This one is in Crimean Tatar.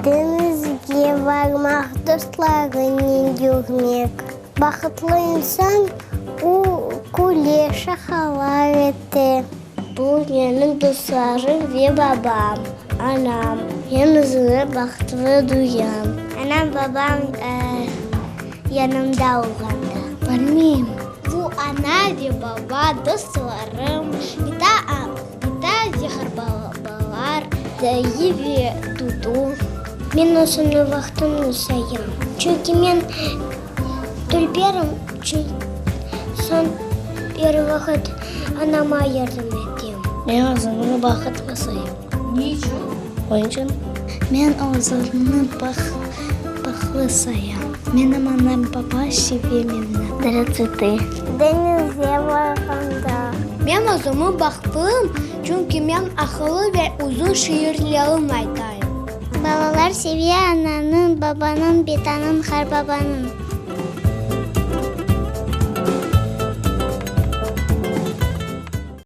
Deñizge barmaq, dostlarınen yürmek. Bahıtlı insan, o, küle, şaqalar ete. Bu menim dostlarım ve babam, anam. Men özümi bahtlı duyam. Anam, babam yanımda olğanda. Bilmeyim. Bu ana ve baba, dostlarım, bita, bita ve qartbabalar, dayı ve dudu. Men özümni bahtımlı sayam, çünki men dülberim, soñ er vaqıt anama yardım etem. Men özümni bahıtlı sayam. Ne içün? Onıñ içün. Men özümni bahtlı sayam. Menim anam, baba seve meni. Dere tsvetı. Deñizge barğanda. Men özümi bahtlım, çünki men aqıllı ve uzun şiirlerim aytayım. Balalar seve ananıñ, babanıñ, bitanıñ, qartbabanıñ.